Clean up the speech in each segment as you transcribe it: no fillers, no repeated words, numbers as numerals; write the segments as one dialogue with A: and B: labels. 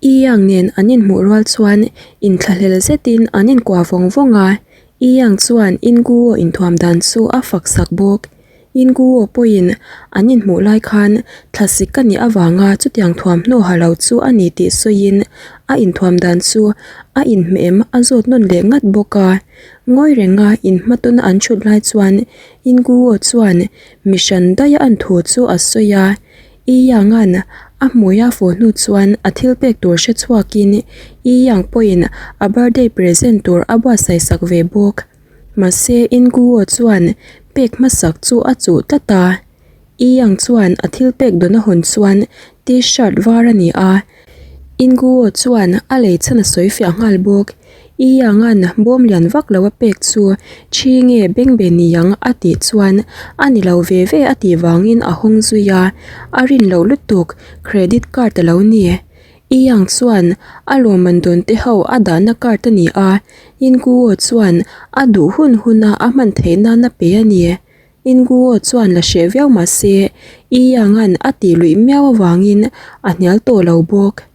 A: Iyang nen an inhmuh rual chuan inthlahlel zetin an inkuah vawng vawng a, Iyang chuan Inguo inthuam dan chu a fak sak bawk. Inguo pawhin an inhmuh lai khan thlasik a nih avanga chutiang thuamhnaw ha lo chu a ni tih sawiin a inthuam dan chu a inhmeh em a zawt nawn leh ngat bawk a. Ngawi renga inhmatawna an thut lai chuan Inguo chuan mi hran daia an thu chu a sawi a. I Yang-a'n a hmui a fawh hnu chuan a thil pek tur hre chhuakin I Yang pawhin a birthday present tur a buatsaih sak ve bawk. Mahse In Guo chuan pek hmasak chu a chuh tlat a. I Yang chuan a thil pek dawn a hawn chuan T-shirt var a ni a. In Guo chuan a lei chhan a sawi fiah nghal bawk. I Yang-a'n bawm lian vak lo a pek chu thi nge bengbe niang a tih chuan a ni lo ve ve a tih vangin a hawng zui a, a rin loh lutuk credit card a lo ni. I Yang chuan a lawmman dawn te ho a dahna card a ni a, In Guo chuan a duh hun huna a hman theih nan a pe a ni. In Guo chuan la hreh viau mah se I Yang-a'n a tih luih miau avangin a hnial tawh lo bawk.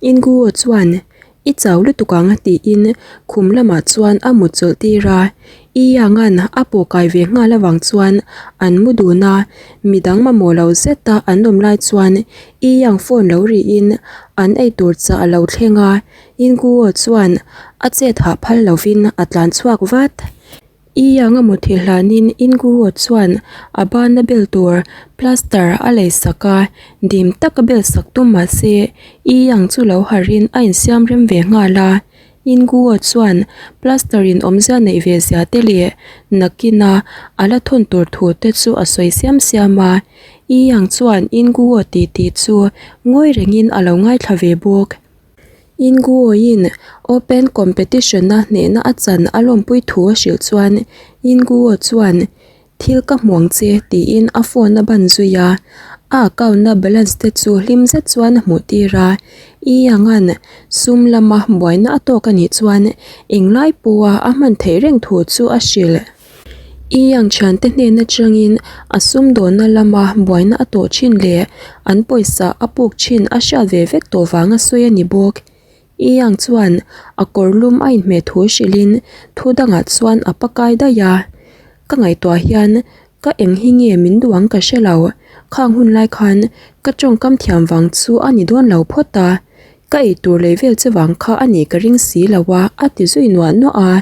A: Inguo chuan, I chau lutuk ang tiin khum lamah chuan a mut chawlh tir a. I Yang-a'n a pawh kai ve nghal avang chuan an mu dun a, midang mamawh lo zeta an awm lai chuan I Yang phone lo rihin an eitur chah a lo thleng a, Inguo chuan a chet hah phal lovin a tlan chhuak vat. I ang a muthilh hlanin Inguo chuan a bana bel tur plaster a lei sak a, dim taka bel sak tum mah se I ang chu lo harhin a insiam rem ve nghal a. Inguo chuan plaster in awmzia neih ve zia te leh nakina a la thawn tur thu te chu a sawi siam siam a. I ang chuan Inguo titi chu ngawi rengin a lo ngaithla ve bawk. Inguoin Open Competition-a hnehna a chan a lawmpui thu a hrilh chuan Inguo chuan, Thil ka hmu ang che, tiin a phone a ban zui a. A account-a balance te chu hlim zet chuan a hmuh tir a. I Yang-a'n sum lama buaina a tawk a nih chuan englai pawha a hman theih reng thu chu a hrilh. I Yang thiante hnen atangin a sumdawnna lama buaina a tawh thin leh an pawisa a puk thin a hriat ve vek tawh vanga sawi a ni bawk. I Yang chuan a kawr lum a inhmeh thu hrilhin thu dangah chuan a pakai daih a, Ka ngaihtuah hian ka eng hi nge min duh ang ka hre lo, khang hun lai khan ka tawngkam thiam vang chu a ni dawn lo phawt a, ka eitur lei vel che vang kha a nih ka ring si lo a, a ti zui nuah nuah a.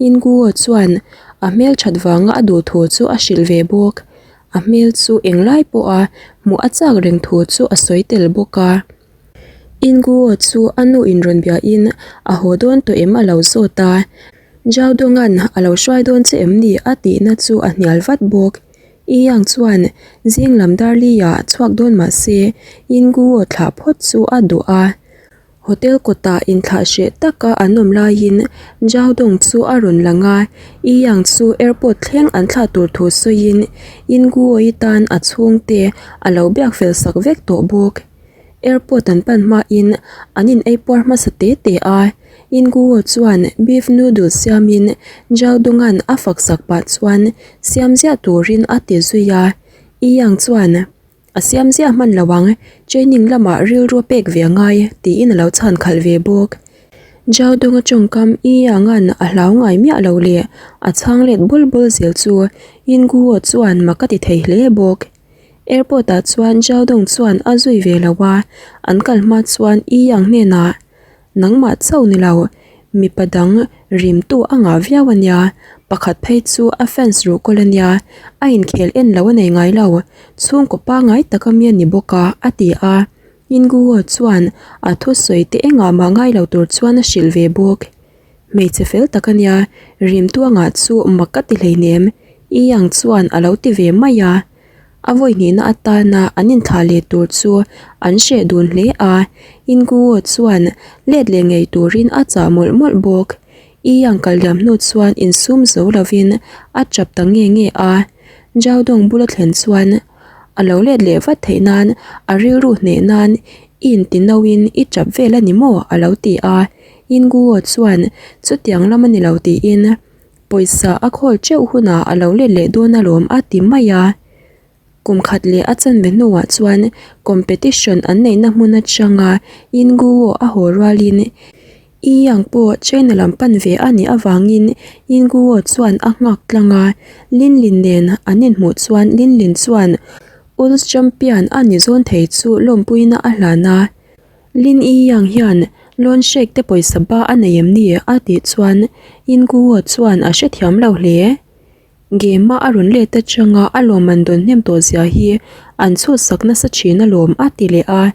A: Inguo chuan a hmel that vanga a duh thu chu a hrilh ve bawk. A hmel chu englai pawha hmuh a chak reng thu chu a sawi tel bawk a. Inguo chu a nu in rawn biahin a haw dawn tawh em a lo zawt a. Zhaodongan a lo hruai dawn che em ni a tihna chu a hnial vat bawk. I Yang chuan zing lam darli-ah chhuak dawn mah se Inguo thlah phawt chu a duh a. Hotel kawtah inthlah hreh taka an awm laiin Zhao Dong chu a rawn lang a, Yi Yang chu airport thleng an thlah tur thu sawiin Yin Guo-i tan a chhungte a lo biak fel sak vek tawh bawk. Airport an pan hmain an in ei puar hmasa te te a, Yin Guo chuan beef noodle siamin Zhao Dong-a'n a fak sak pah chuan siam ziah turin a ti zui a, Yi Yang chuan. A siam ziah hman lo ang, training lamah rilru a pek ve a ngai, tiin a lo chhan khalh ve bawk. Zhao Donga tawngkam I Yang-a'n a hlau ngai miah lo leh a chhang let bul bul zel chu Yin Guo chuan mak a ti thei hle bawk. Airport ah chuan Zhao Dong chuan a zui ve lo a, an kal hma chuan I Yang hnenah Nangmah chauh ni lo, mipa dang rimtu a ngah viau a nia, pakhat phei chu a fans ruh kawl a nia, a inkhel en lo a nei ngai lo, chhungkaw pangai taka mi a ni bawk a, a ti a. Inguo chuan a thusawi te engah mah ngai lo tur chuan a hrilh ve bawk. Hmeichhe fel tak a nia, rimtu a ngah chu mak ka ti hleinem, I Yang chuan a lo ti ve mai a. A vawi hnihna atana an inthlah leh tur chu an hreh dun hle a, Inguo chuan let leh ngei turin a chah mawlh mawlh bawk. I Yang kal liam hnu chuan insum zo lovin a tap ta nge nge a, Zhao Dong bula thlen chuan a lo let leh vat theih nan a rilru hneh nan i inti no in i tap vel a ni maw a lo ti a, Inguo chuan chutiang lam a ni lo tiin Pawisa a khawl teuh hunah a lo let leh dawn alawm a ti mai a. Kum khat leh a chanve hnuah chuan competition an neihna hmun atanga Inguo a haw rualin I Yang pawh China lam pan ve a nih avangin Inguo chuan a nghak tlang a, Lin Lin nen an inhmuh chuan Lin Lin chuan World Champion a ni zawn thei chu lawmpuina a hlan a. Lin I Yang hian loan shake te pawisa ba a nei em ni? a tih chuan Inguo chuan a hrethiam lo hle. Game a a rawn let atanga a lawmman dawn hnem tawh zia hi an chhut sak nasa thin alawm a ti leh a.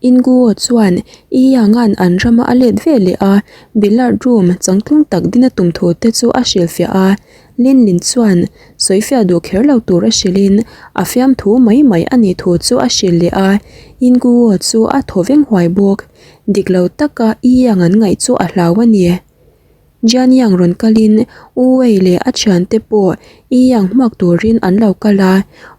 A: Inguo chuan I Yang-a'n an rama a let ve leh a, billiard room changtlung tak din a tum thu te chu a hrilhfiah a. Lin Lin chuan sawifiah duh kher lo tur a hrilhin a fiamthu mai mai a nih thu chu a hrilh leh a. Inguo chu a thaw veng huai bawk. Dik lo taka I Yang an ngaih chu a hlau a ni. Jian Yang rawn kalin U Wei leh a thiante pawh Yi Yang hmuak turin an lo kal a.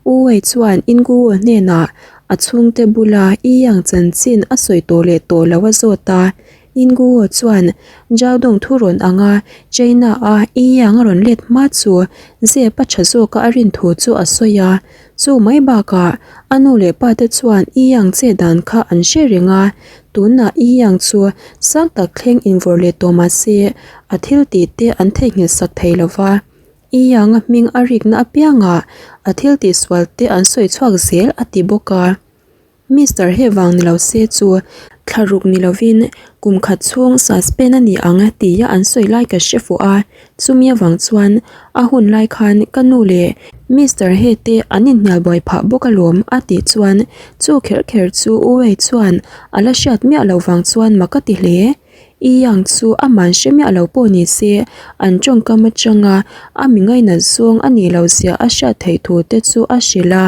A: U Wei chuan In Gu Wu hnenah a chhungte bula Yi Yang chanchin a sawi tawh leh tawh lo a zawt a. In Gu Wu chuan Zhao Dong thu rawn anga China a Yi Yang a rawn let hma chu zep a tha zawka a rin thu chu a sawi a. Chu mai bakah a nu leh pa te chuan Yi Yang che dan kha an hre reng a. Tunah I Yang chu sang tak thleng invawrh leh tawh mah se, a thil tih te an theihnghilh sak thei lo va. I Yang-a hming a rikna apiangah a thil tih sual te an sawi chhuak zel a ti bawk a. Mister he vang ni lo se chu thla ruk ni lovin kum khat chhung suspend a ni ang tia an sawi lai ka hre fuh a. Chumi avang chuan a hun lai khan ka nu leh Mister He te an inhnial buai phah bawk alawm a tih chuan chu kher kher chu U Wei chuan a la hriat miah loh vang chuan mak a ti hle. I Yang chu aman hre miah lo pawh ni se an tawngkam atanga a mi ngainat zawng a nih loh zia a hriat theih thu te chu a hrilh a.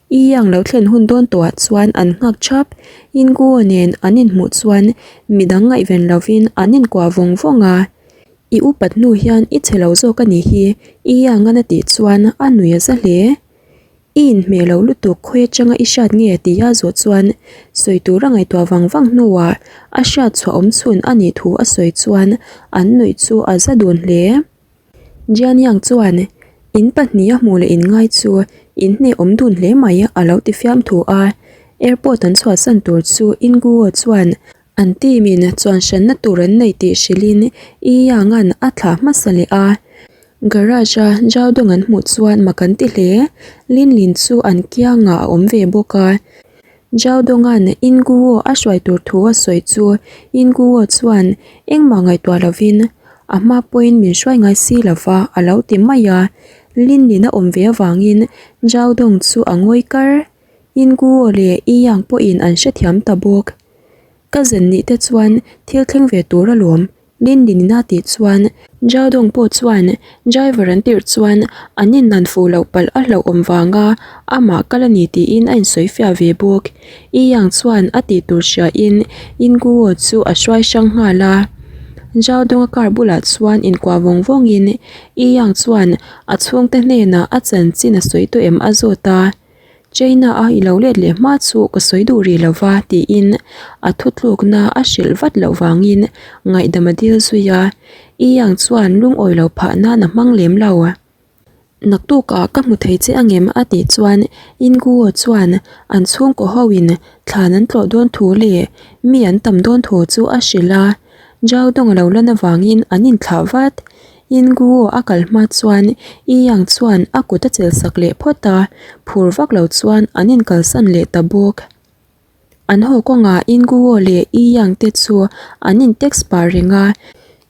A: I Yang lo thlen hun dawn tawhah chuan an nghak thap. In Guo nen an inhmuh chuan midang ngaihven lovin an inkuah vawng vawng a. I upat hnu hian i chhe lo zawk a nih hi, I Yang-an a tih chuan a nui a za hle. I inhmeh lo lutuk khawi atanga i hriat nge tih a zawh chuan sawi tur a ngaihtuah vang vang hnuah a hriat chhuah awm chhun a nih thu a sawi chuan an nuih chu a za dun hle. Jian Yang chuan, In pahniha hmuh leh in ngai chu in hneh awm dun hle mai a lo ti fiam thu a. Airport an chhuahsan tur chu In Guo chuan an team in chuan hranna tur an nei tih hrilhin Yi Yang-a'n a thlah hmasa leh a. Garage a Zhao Dong an hmuh chuan mak an ti hle. Lin Lin chu an kiangah a awm ve bawk a. Zhao Dong-a'n In Guo a hruai tur thu a sawi chu In Guo chuan engmah ngaihtuah lovin a hma pawhin min hruai ngai si lova a lo ti mai a. Lin Lin a awm ve avangin Zhao Dong chu a ngawi kar. In Guo leh Yi Yang pawhin an hrethiam ta bawk. Ka zen nih te chuan thil thleng ve tur alawm. Lin Lin a tih chuan Zhao Dong pawh chuan driver an tirh chuan an innan fuh loh palh a hlauhawm vanga amah kal a ni tiin a insawi fiah ve bawk. Yi Yang chuan a tih tur hriain In Guo chu a hruai hrang nghal a. Zhao Dong-a car bulah chuan inkuah vawng vawngin Yi Yang chuan a chhungte hnenah a chanchin a sawi tawh em a zawt a. China a i lo let leh hma chu ka sawi duh rih lo va tiin a thutlukna a hrilh vat loh vangin ngaihdam a dil zui a, I Yang chuan lungawi lo phah nan a hmang lem lo. Naktukah ka hmu thei che angem a tih chuan In Guo chuan an chhungkaw ho in thlan an tlawh dawn thu leh mi an tam dawn thu chu a hrilh a, Zhao Dong a lo lan avangin an inthlah vat. In Guo a kal hma chuan Yi Yang chuan a kut a chelh sak leh phawt a, phur vak lo chuan an inkalsan leh ta bawk. An haw kawngah In Guo leh Yi Yang te chu an in text pah reng a,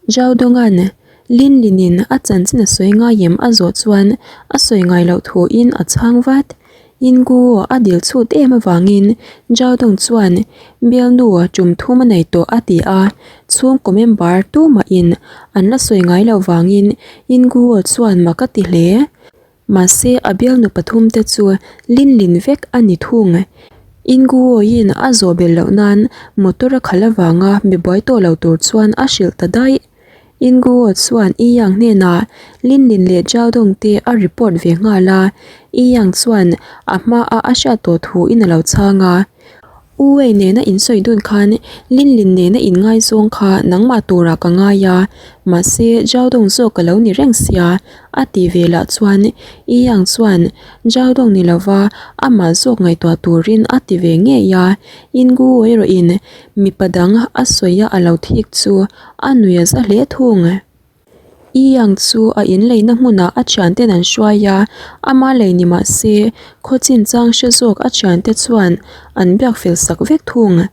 A: Zhao Dong-a'n Lin Lin-in a chanchin a sawi ngai em a zawh chuan a sawi ngai loh thuin a chhang vat. In Guo a dil chhut em avangin Zhao Dong chuan bialnu tum thum a nei tawh a ti a, chhungkaw member tumahin an la sawi ngai loh vangin In Guo chuan mak a ti hle. Mahse a bialnu pathum te chu lin lin vek a ni thung. In Guo-in a zawh belh loh nan motor a khalh avanga mi buai tawh lo tur chuan a hrilh ta daih. In Guo chuan Yi Yang hnenah Lin Lin leh Zhao Dong te a report ve nghal a, Yi Yang chuan a hmaa a hriat tawh thu in a lo chhang a. U Wei nena insawi dun khan Lin Lin nena inngaizawng kha nangmah turah ka ngai a, mahse Zhao Dong zawk ka lo ni reng sia, a ti ve lah chuan Yi Yang chuan Zhao Dong ni lova amah zawk ngaihtuah turin a ti ve ngei a, In Gu erawhin mipa dang a sawi a a lo thik chu a nui a za hle thung. I ang chu a inleina hmunah a thianten an hruai a, ama lei ni mah se khaw chinchang hre zawk a thiante chuan an biak fel sak vek thung.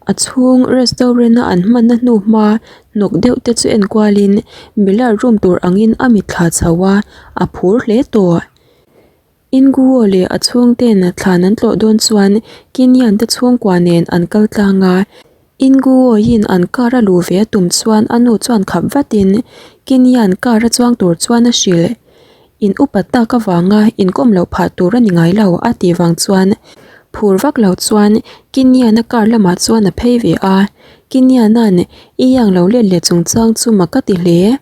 A: A chhung restaurant a an hmanna hnu hma hnawk deuh te chu enkualin billiard room tur angin a mitthla chho a, a phur hle tawh. Inguo leh a chhungten thlan an tlawh dawn chuan Kinyan te chhungkua nen an kal tlang a. Inguo-in an car a luh ve a tum chuan a nu chuan khap vatin Kinyan car a chuang tur chuan a hrilh. In upat tak avanga inkawm loh phah tur a ni ngai lo a tih vang chuan phur vak lo chuan Kinyan-a car lamah chuan a phei ve a. Kinyan-a'n i iang lo let leh chungchang chu mak a ti hle.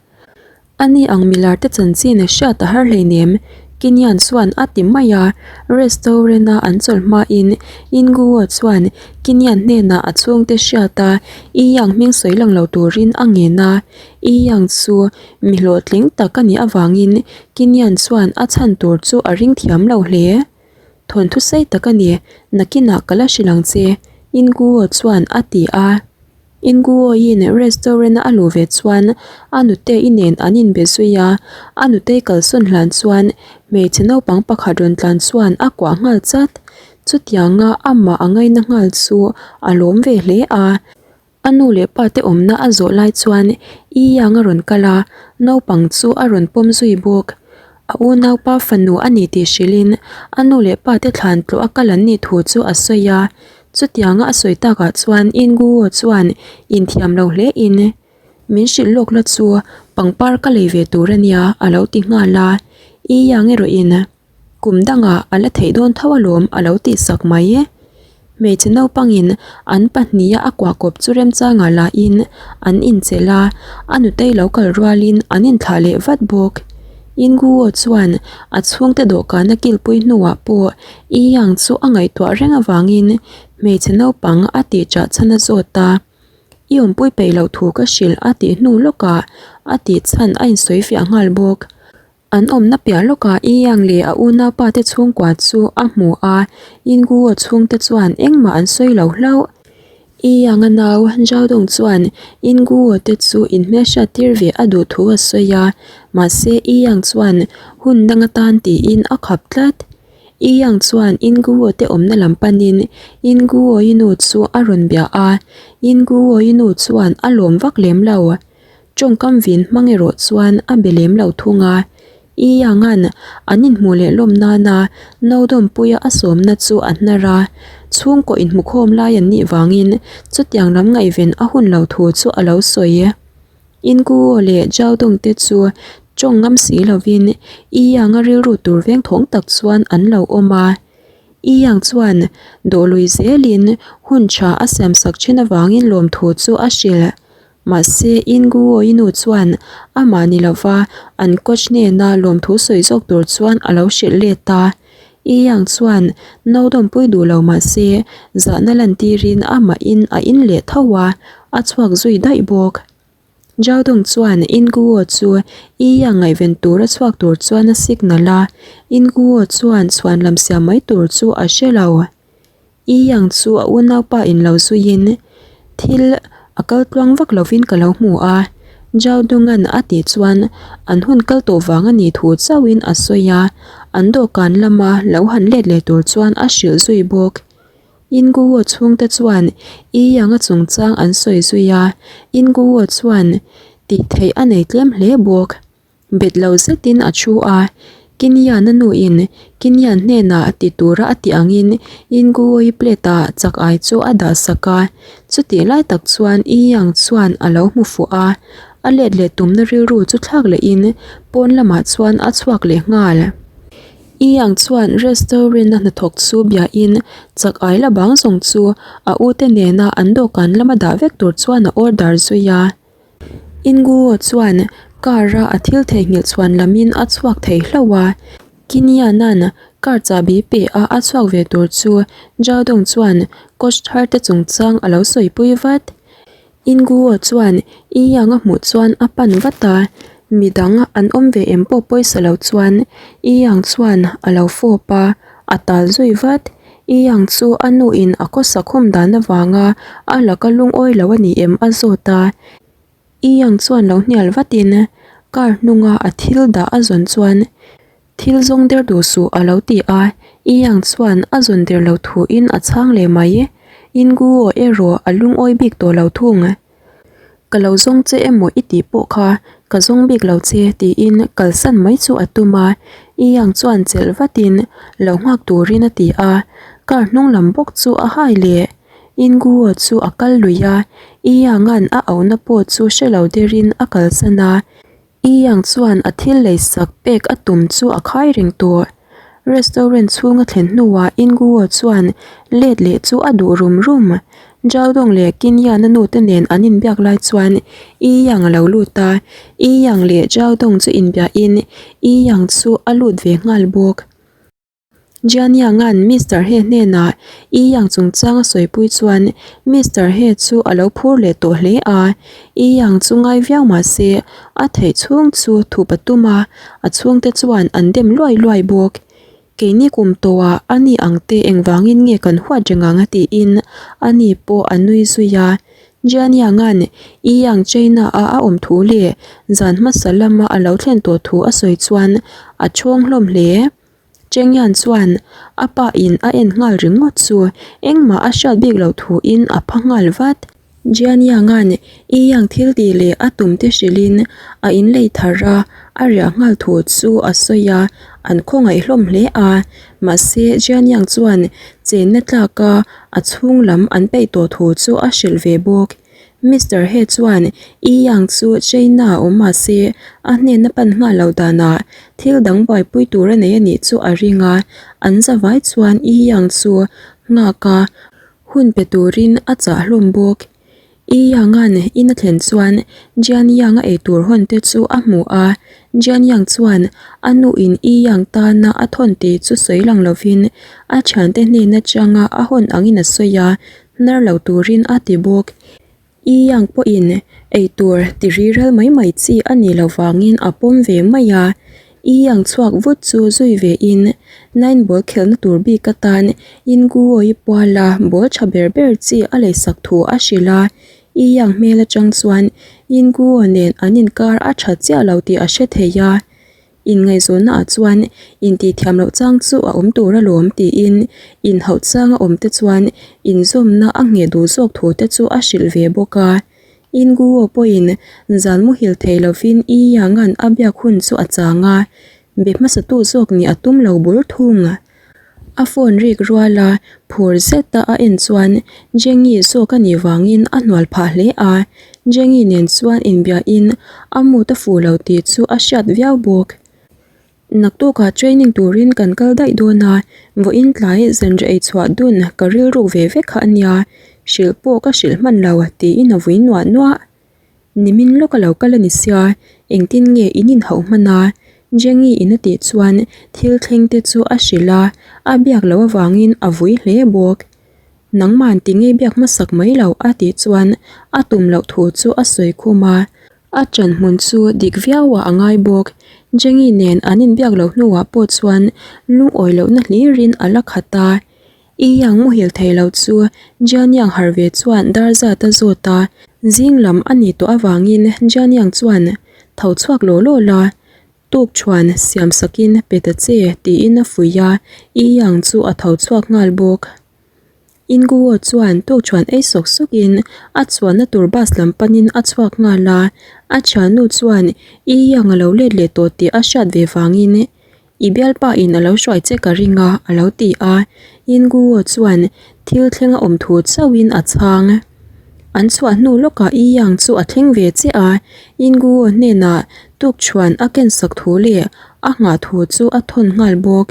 A: A ni ang milar te chanchin hriat a har hleinem, Kinyan chuan a ti mai a. Restaurant a an chawlh hmain Inguo chuan Kinyan hnenah a chhungte hriat a I Yang hming sawi lang lo turin a ngen a. I Yang chu mi hlawhtling tak a nih avangin Kinyan chuan a chhan tur chu a ring thiam lo hle. Thawnthu sei tak a ni, nakinah ka la hrilh ang che, Inguo chuan a ti a. Inguoin restaurant a luh ve chuan a nutei nen an inbe zui a, a nutei kalsawn hlan chuan hmeichhe naupang pakhat rawn tlan chuan a kuah nghal chat. Chutianga amah a ngaina nghal chu a lawm ve hle a. A nu leh pa te awmna a zawh lai chuan I Yang a rawn kal a, naupang chu a rawn pawm zui bawk. A unaupa fanu a ni tih hrilhin a nu leh pa te thlan tlawh a kal an nih thu chu a sawi a. Chutianga a sawi takah chuan Inguo chuan inthiam lo hle in, Min hrilh lawk la chu pangpar ka lei ve tur a nia a lo ti nghal a. I Yang erawhin kum dangah a la theih dawn tho alawm a lo tih sak mai. Hmeichhe naupangin an pahniha a kuah kawp chu remchangah lahin an inchelh a, a nutei lo kal rualin an inthlah leh vat bawk. Inguo chuan a chhungte dawhkana kilpui hnuah pawh I Yang chu a ngaihtuah reng avangin hmeichhe naupang a tih chah chhan a zawt a, I awmpui peih loh thu ka hrilh a tih hnu lawkah a tih chhan a insawi fiah nghal bawk. An awmna piah lawkah I Yang leh a unaupa te chhungkua chu a hmu a, Inguo chhungte chuan engmah an sawi lo hlauh. I Yang a nau Zhao Dong chuan Inguo te chu inhmelhriat tir ve a duh thu a sawi a, mahse I Yang chuan hun dang atan tiin a khap tlat. I Yang chuan Inguo te awmna lam panin Inguo-i nu chu a rawn bia a, Inguo-i nu chuan a lawm vak lem lo. Tawngkam vin hmang erawh chuan a be lem lo thung a. I Yang-a'n an inhmuh leh lawm nana Nodawmpuia a sawmna chu a hnar a, chhungkaw inhmukhawm lai an nih vangin chutiang lam ngaihven a hun lo thu chu a lo sawi. Inguo leh Zhaodong te chu tawng ngam si lovin I Yang-a rilru tur veng thawng tak chuan an lo awm a. I Yang chuan dawhlui zelin hun tha a siamsak thin avangin lawmthu chu a hrilh. Mahse, Inguo-i nu chuan amah ni lova an coach hnena lawmthu sawi zawk tur chuan a lo hrilh let a. I Yang chuan no dawmpui duh lo mah se, zahna lantirin amahin a in leh tho a, a chhuak zui daih bawk. Zhao Dong chuan Inguo chu I Yang ngaihven tura chhuak tur chuan a signal a, Inguo chuan chhuanlam siam mai tur chu a hre lo. I Yang chu a unaupa in lo zuiin thil a kal tluang vak lovin ka lo hmu a, Zhao Dong-a'n a tih chuan an hun kal tawh vang a nih thu chauhin a sawi a, an dawhkan lama lo han let leh tur chuan a hrilh zui bawk. In Guo chhungte chuan I Yang-a chungchang an sawi zui a, In Guo chuan tih theih a nei tlem hle bawk. Bet lo zetin a thu a, Kinyan-a nuin Kinyan hnenah ti tura a tih angin Inguoi plate ah chak ai chu a dah sak a, chutih lai tak chuan I Yang chuan a lo hmu fuh a, a let leh tumna rilru chu thlak lehin pawn lamah chuan a chhuak leh nghal. I Yang chuan restaurant-a hnathawk chu biain chak ai la bang zawng chu a ute nena an dawhkan lama dah vek tur chuan a order zui a. Inguo chuan car a a thil theihnghilh chhuan lamin a chhuak thei hlauh a, Kinyan-a'n Car chahbi pe a a chhuak ve tur chu Zhao Dong chuan coach thar te chungchang a lo sawipui vat. Inguo chuan Yi Yang a hmuh chuan a pan vat a, midang an awm ve em pawh pawisa lo chuan Yi Yang chuan a lo fawp a, a tal zui vat. Yi Yang chu a nu in a khawsak khum dan avanga a laka lungawi lo a ni em a zawt a. Yi Yang chuan lo hnial vatin car hnunga a thil dah a zawn chuan Thil zawng der duh suh a lo ti a, I Yang chuan a zawn der lo thuin a chhang leh mai. In Guo erawh a lungawi bik tawh lo thung. Ka lo zawng che emaw i tih pawh kha ka zawng bik lo che tiin kalsan mai chu a tum a, I Yang chuan chelh vatin lo nghak turin a ti a, car hnung lam bawk chu a hai leh. In Guo chu a kal lui a, I Yang-a'n a auhna pawh chu hre lo derin a kalsan a. I Yang chuan a thil lei sak pek a tum chu a khai reng tawh. Restaurant chhung a thlen hnuah In Guo chuan let leh chu a duh rum rum. Zhao Dong leh Qin Yan-a nute nen an inbiak lai chuan I Yang a lo lut a, I Yang leh Zhao Dong chu inbiahin I Yang chu a lut ve nghal bawk. Jian Yang-a'n Mister He hnenah Yi Yang chungchang a sawipui chuan Mister He chu a lo phur leh tawh hle a. Yi Yang chu ngai viau mah se a theih chhung chu thup a tum a, a chhungte chuan an dem luai luai bawk. Keini kum tawhah a ni ang te engvangin nge kan huat reng ang tiin a ni pawh a nui zui a. Jian Yang-a'n Yi Yang China-a a awm thu leh zan hmasa lama a lo thlen tawh thu a sawi chuan a chhawng hlawm hle. Chengyan chuan a pa in a en nghal ringawt chu engmah a hriat bik loh thu in a pha nghal vat. Jian Yang-a'n Yi Yang thil tih leh a tum te hrilh in a in lei thar a, a riah nghal thu chu a sawi a, an khawngaih hlawm hle a. Mahse Jian Yang chuan chenna tlak a a chhung lam an peih tawh thu chu a hrilh ve bawk. Mister He chuan Yi Yang chu China a awm mah se a hnena pan nghal loh danah thil dang buaipui tur a nei a nih chu a ring a, an zavai chuan Yi Yang chu nghak a hun pe turin a chah hlawm bawk. Yi Yang-a'n in a thlen chuan Jian Yang a eitur hawn te chu a hmu a, Jian Yang chuan a nuin Yi Yang tana a thawn tih chu sawi lang lovin a thiante hnen atanga a hawn angin a sawi a, Hnar lo turin a ti bawk. I Yang pawhin eitur ti riral mai mai chi a nih loh vangin a pawm ve mai a. I Yang chhuak vut chu zui ve in nine ball khelhna tur bik atan In Guo-i puala ball tha ber ber chi a leisak thu a hrilh a. I Yang hmel atang chuan In Guo nen an inkar a tha chiah lo tih a hre thei a. Inngaihzawnna ah chuan intihthiam loh chang chu a awm tur alawm tiin inhauh changa awm te chuan inzawmna a ngheh duh zawk thu te chu a hrilh ve bawk a. Inguo pawhin zan muhil thei lovin I Yang-a'n a biak hun chu a chang a, be hmasatu zawk nih a tum lo bur thung. A phone rik rual a, phur zet a a en chuan Jengi zawk a nih vangin a hnual phah hle a, Jengi nen chuan inbiahin a mood a fuh lo tih chu a hriat viau bawk. Naktukah training turin kan kal daih dawn a, vawiin tlai zanriah ei chhuah dun ka rilruk ve vek kha a nia, hrilh pawh ka hrilh hman lo tiin a vui nuah nuah. Nimin lawk a lo kal a ni sia, engtin nge in inhauh hman a? Jengi in a tih chuan thil thleng te chu a hrilh a, a biak loh avangin a vui hle bawk. Nangman ti ngei biak hmasak mai loh a tih chuan a tum loh thu chu a sawi khum a, a ṭan hmun chu dik viau ah a ngai bawk. Jengi nen an inbiak loh hnuah pawh chuan lungawi lohna hlirin a la khat a. I Yang muhil thei lo chu Jian Yang harh ve chuan dar zat a zawt a, zing lam a nih tawh avangin Jian Yang chuan tho chhuak law law la, tuk chuan siam sakin pe ta che tiin a fuih a, I Yang chu a tho chhuak nghal bawk. In Guo chuan tuk chuan ei sawk sawkin a chuanna tur bus lam panin a chhuak nghal a, a thiannu chuan I Yang a lo let leh tawh tih a hriat ve vangin I bialpa in a lo hruai che ka ring a, a lo ti a. In Guo chuan thil thleng a awm thu chauhin a chhang. An chhuah hnu lawkah Yi Yang chu a thleng ve chiah a, In Guo hnenah tukṭhuan a kensak thu leh a nghah thu chu a thawn nghal bawk.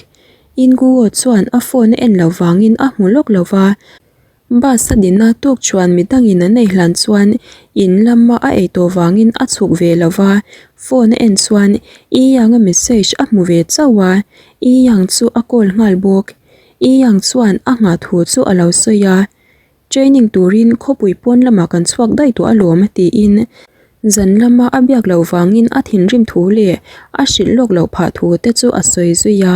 A: In Guo chuan a phone a en lo vangin a hmu lawk lo va. Bus a dina tuk chuan midangin an ei hlan chuan in lama a ei tawh vangin a chhuk ve lo va, phone a en chuan Yi Yang-a message a hmu ve chauh a, Yi Yang chu a call nghal bawk. Yi Yang chuan a nghah thu chu a lo sawi a, Training turin khawpui pawn lamah kan chhuak daih tawh alawm tiin zan lama a biak loh vangin a thinrim thu leh a hrilh lawk loh phah thu te chu a sawi zui a.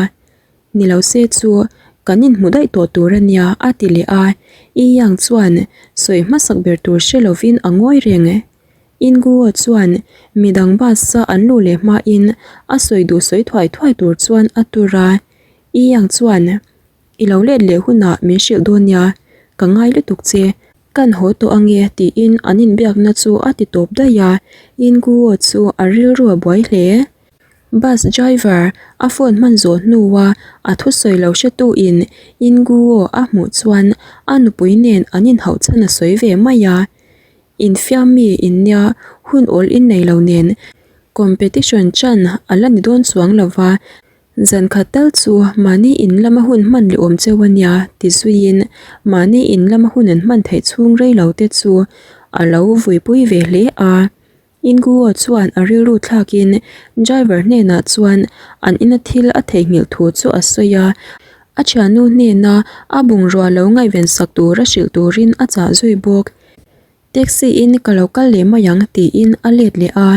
A: Ni lo se chu kan inhmu daih tawh tur a nia a ti leh a, Yi Yang chuan sawi hmasak ber tur hre lovin a ngawi reng. Inguo chuan midang bus a an luh leh hmain a sawi duh sawi thuai thuai tur chuan a tur a, Yi Yang chuan I lo let leh hunah min hrilh dawn nia, ka ngai lutuk che, kan haw tawh ange tiin an inbiakna chu a ti tawp daih a, Inguo chu a rilru a buai hle. Bus driver a phone hman zawh hnua a thusawi lo hretu in Inguo a hmuh chuan a nupui nen an inhauh chhan a sawi ve mai a. Infiam mi in nia hun awl in nei lo nen competition chan a la ni dawn chuang lova, Zan khat tal chu mahni in lama hun hman leh awm cheu a nia ti zuiin mahni in lama hun an hman theih chhung rei lo te chu a lo vuipui ve hle a. Inguo chuan a rilru thlakin driver hnenah chuan an ina thil a theihnghilh thu chu a sawi a, a thiannu hnena a bungrua lo ngaihven sak tura hrilh turin a chah zui bawk. Taxi in ka lo kal leh mai ang tiin a let leh a.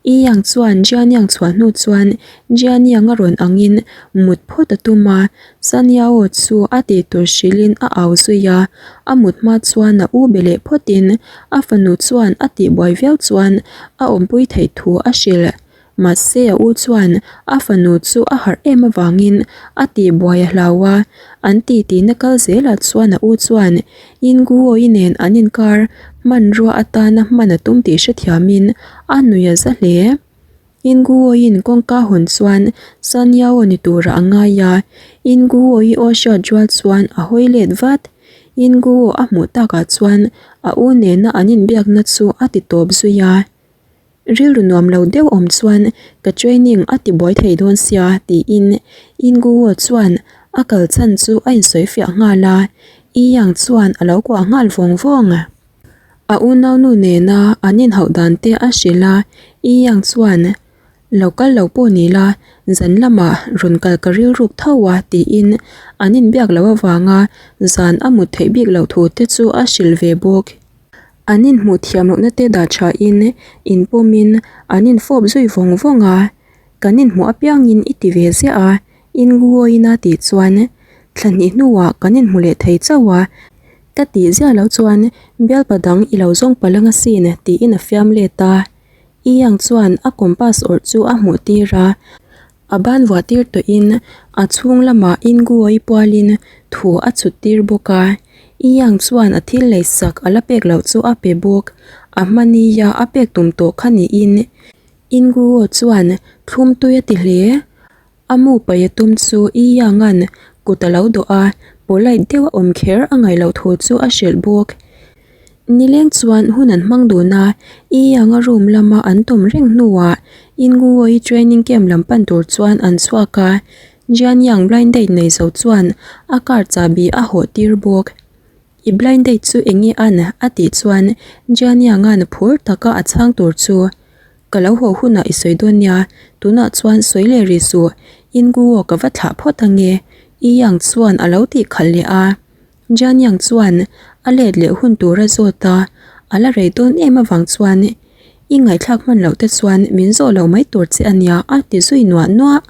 A: I Yang chuan Jian Yang chhuah hnu chuan Jian Yang a rawn angin mut phawt a tum a, San Yao chu a tih tur hrilhin a au zui a. A mut hma chuan a u be leh phawtin a fanu chuan a tihbuai viau chuan a awmpui theih thu a hrilh. Mahse a u chuan a fanu chu a harh em avangin a tihbuai a hlau a, an titi-na kal zelah chuan a u chuan Inguoi nen an inkar hmanrua atana hman a tum tih hrethiamin a nui a za hle. Inguoiin kawngka hawn chuan Sanyao ni turah a ngai a, Inguoi aw hriat rual chuan a hawi let vat. Inguo a hmuh takah chuan a u nena an inbiakna chu a ti tawp zui a. Rilru nuam lo deuh awm chuan ka training a ti buai thei dawn sia tiin Inguo chuan a kal chhan chu a insawi fiah nghal a, Yi Yang chuan a lo kuah nghal vawng vawng. A unaunu nena an inhauh dan te a hrilh a, Yi Yang chuan Lo kal lo pawh ni la, zan lamah rawn kal ka rilruk tho a tiin an inbiak loh avanga zan a mut theih bik loh thu te chu a hrilh ve bawk. An inhmuh thiam lohna te dah tha in, inpawmin an infawp zui vawng vawng a, kan inhmuh apiangin i ti ve ziah a, Inguoin a tih chuan thla hnih hnuah kan inhmu leh thei chauh a, ka tih ziah loh chuan bialpa dang i lo zawng palh ang asin tiin a fiam let a, I Yang chuan a compass awrh chu a hmuh tir a, A ban vuah tir tawhin a chhung lamah Inguoi pualin thu a chhut tir bawk a, I Yang chuan a thil lei sak a la pek loh chu a pe bawk. A hmania a pek tum tawh kha niin Inguo chuan thlum tui a ti hle. A mu paih a tum chu I Yang-a'n kut a lo dawh a, polite deuh a awm kher a ngaih loh thu chu a hrilh bawk. Nileng chuan hun an hmang dun a, I Yang-a room lama an tawm reng hnuah Inguoi training camp lam pan tur chuan an chhuak a, Jian Yang blind date nei zo chuan a car chahbi a hawh tir bawk. I blind date chu eng nge an? a tih chuan Jian Yang-a'n phur taka a chhang tur chu Ka lo haw hunah i sawi dawn nia, tunah chuan sawi leh rih suh, Inguo ka va thlah phawt ange, I Yang chuan a lo tih khalh leh a. Jian Yang chuan a let leh hun tur a zawt a, a la rei dawn em avang chuan i ngaihthlak hman loh te chuan min zawh loh mai tur che a nia a ti zui nuah nuah.